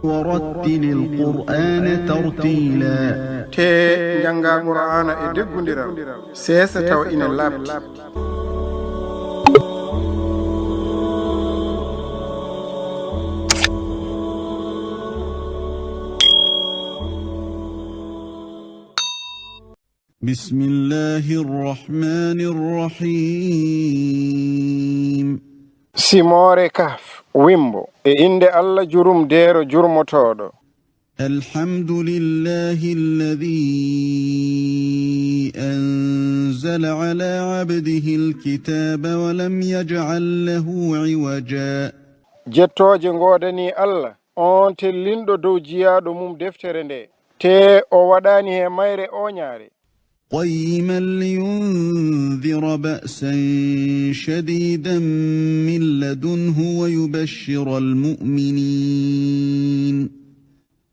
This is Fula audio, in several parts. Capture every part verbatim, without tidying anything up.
ورتل القرآن ترتيلا. Tee njanngaa Qur'aana e deggundiral, seesa tawa ina laaɓti. بسم الله الرحمن الرحيم. Simoore Kahf, wimbo, e innde Alla jurumdeero jurmotooɗo. الحمد لله الذي أنزل على عبده الكتاب ولم يجعل له عوجا. Jettooje ngoodanii Alla, on tellinɗo dow jiyaaɗo mum deftere nde, tee o waɗaani he mayre ooñaare. قيما لينذر بأسا شديدا من لدنه ويبشر المؤمنين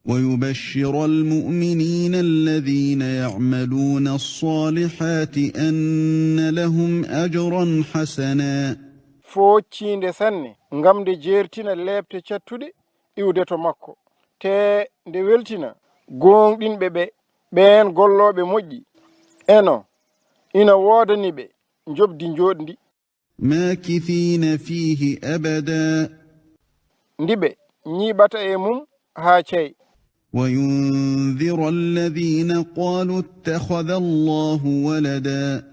ويبشر المؤمنين الذين يعملون الصالحات أن لهم أجرا حسنا. Foocciinde sanne, ngam nde jeertina leepte cattuɗe iwde to makko, tee nde weltina gooŋɗinɓe ɓe, ɓeen gollooɓe moƴƴi. Eno, ina woodani ɓe njoɓdi njooɗndi. ماكثين فيه أبدا. Ndi ɓe ñiiɓata e mum haa cey. وينذر الذين قالوا اتخذ الله ولدا.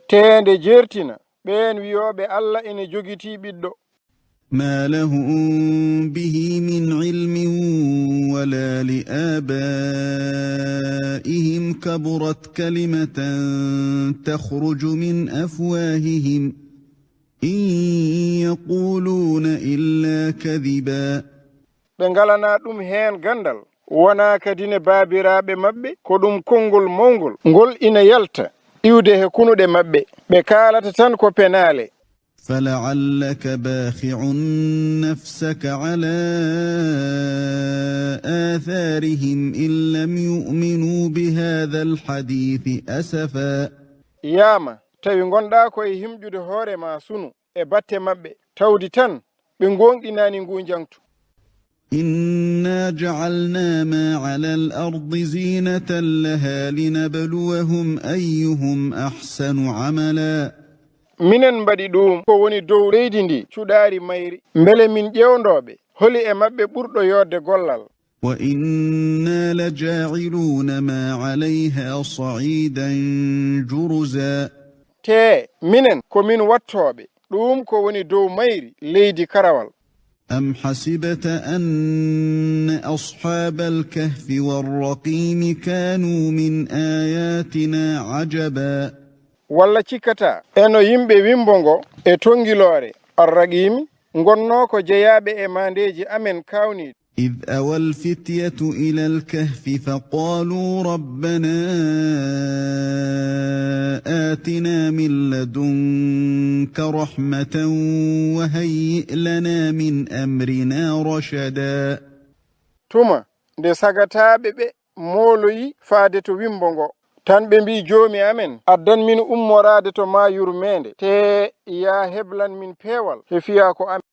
Tee nde jeertina ɓeen wiyooɓe Alla ina jogitii ɓiɗɗo. ما لهم به من علم ولا لآبائهم، كبرت كلمة تخرج من أفواههم، إن يقولون إلا كذبا. Ɓe ngalanaa ɗum heen ganndal, wonaa kadi ne baabiraaɓe maɓɓe, ko ɗum konngol mawngol, ngol ina yalta iwde he kunuɗe maɓɓe. Ɓe kaalata tan ko penaale. فلعلك باخع نفسك على آثارهم إن لم يؤمنوا بهذا الحديث أسفا. Yaama, tawi ngonɗaa ko e himƴude hoore ma sunu e batte maɓɓe, tawdi tan ɓe ngooŋɗinaani nguu njaŋtu. إنا جعلنا ما على الأرض زينة لها لنبلوهم أيهم أحسن عملا. Minen mbaɗi ɗum ko woni dow leydi ndi cuɗaari mayri, mbele min ƴeewndoo ɓe holi e maɓɓe ɓurɗo yooɗde gollal. وإنا لجاعلون ما عليها صعيدا جرزا. Tee minen ko min wattooɓe ɗum ko woni dow mayri leydi karawal. أم حسبت أن أصحاب الكهف والرقيم كانوا من آياتنا عجبا. Walla cikkataa eno yimɓe wimbo ngo e tonngiloore Arraqiimi ngonnoo ko jeyaaɓe e maandeeji amen kaawniiɗi. إذ أوى الفتية إلى الكهف فقالوا ربنا آتنا من لدنك رحمة وهيئ لنا من أمرنا رشدا. Tuma nde sagataaɓe ɓe mooloyi faade to wimbo ngo, tan ɓe mbii, "Joomi amen, addan min ummoraade to maa yurmeende, tee yaa heblan min peewal he fiyaako amen."